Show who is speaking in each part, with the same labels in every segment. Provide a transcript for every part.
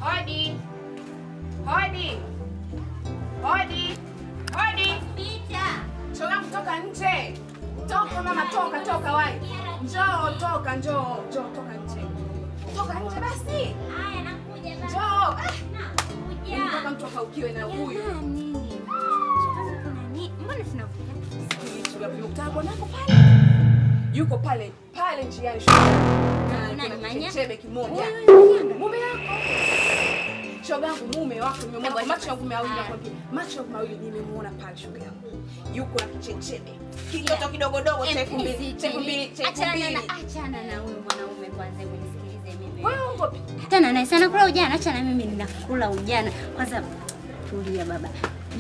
Speaker 1: Hodi. Hodi. Hodi. Hodi.
Speaker 2: Pita.
Speaker 1: Shoga kutoka nje. Toka mama, toka, toka wai. Njoo, toka, njoo, njoo, toka nje. Toka nje basi.
Speaker 2: Haya nakuja baba.
Speaker 1: Njoo.
Speaker 2: Nakuja.
Speaker 1: Nataka mtu akaukiwe na huyu.
Speaker 2: Nani? Kuna nini? Mbona tunavuka?
Speaker 1: Sikiliza, nimekutana bwanako pale. Yuko pale, pale njiani shoga.
Speaker 2: Nani manya?
Speaker 1: Chebe kimoja. Mume wako. Shoga yangu mume wako nimemuona kwa macho yangu mawili nakwambia. Macho yangu mawili nimemuona pale shoga yangu. Yuko na kichechebe. Kitoto kidogo dogo cha 2000, cha 2000, cha 2000.
Speaker 2: Achana na huyo mwanaume kwanza, hebu nisikilize mimi.
Speaker 1: Wewe ungopi?
Speaker 2: Achana naye sana kula ujana, achana mimi ninakula ujana. Kwanza tulia baba.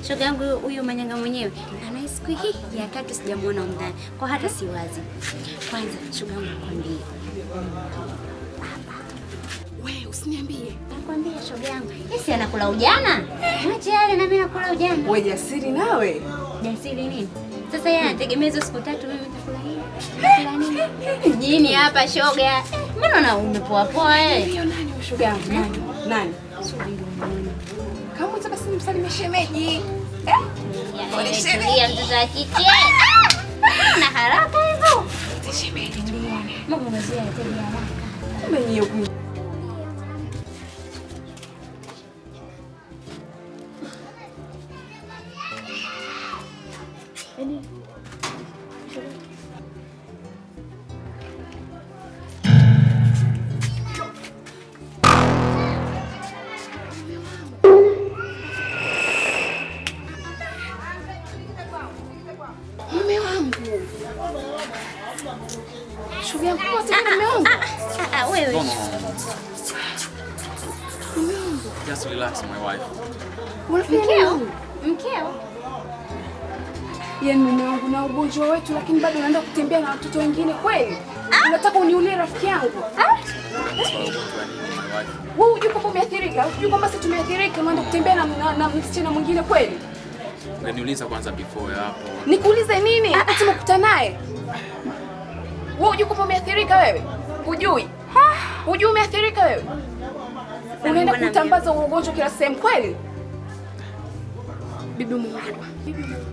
Speaker 2: Shoga yangu huyo manyanga mwenyewe ana siku hii ya tatu sijamuona ndani. Kwa hata siwazi. Kwanza shoga yangu nakwambia.
Speaker 1: Wewe usiniambie.
Speaker 2: Nakwambia shoga yangu, yeye anakula ujana. Mwache yale na mimi nakula ujana.
Speaker 1: Wewe jasiri nawe.
Speaker 2: Jasiri nini? Sasa yeye anategemea hizo siku tatu mimi nitakula hii. Nitakula nini? Mjini hapa shoga. Mbona na umepoa poa eh?
Speaker 1: Hiyo nani shoga yangu? Nani? Nani?
Speaker 2: Subiri muone.
Speaker 1: Kama unataka basi nimsalimie shemeji.
Speaker 2: Eh? Mtoto wa kike. Na haraka hivyo.
Speaker 1: Shemeji tumuone.
Speaker 2: Mungu mzee ategemea haraka.
Speaker 1: Kumbe nyie huku. Mume wangu. Shoga yangu mume wangu.
Speaker 2: Wewe.
Speaker 1: Mume wangu.
Speaker 3: Just relax my wife.
Speaker 2: Mkeo? Mkeo?
Speaker 1: Yaani mume wangu na ugonjwa wetu lakini bado unaenda kutembea na watoto wengine kweli? Unataka uniulie rafiki yangu? Wewe unajua kwamba umeathirika? Unajua kwamba sisi tumeathirika unaenda kutembea na msichana mwingine kweli?
Speaker 3: Ungeniuliza kwanza before hapo.
Speaker 1: Nikuulize nini? Wakati umekutana naye. Wewe unajua kwamba umeathirika wewe? Hujui? Hujui umeathirika wewe? Unaenda kutambaza ugonjwa kila sehemu kweli? Bibi Mungu. Bibi Mungu.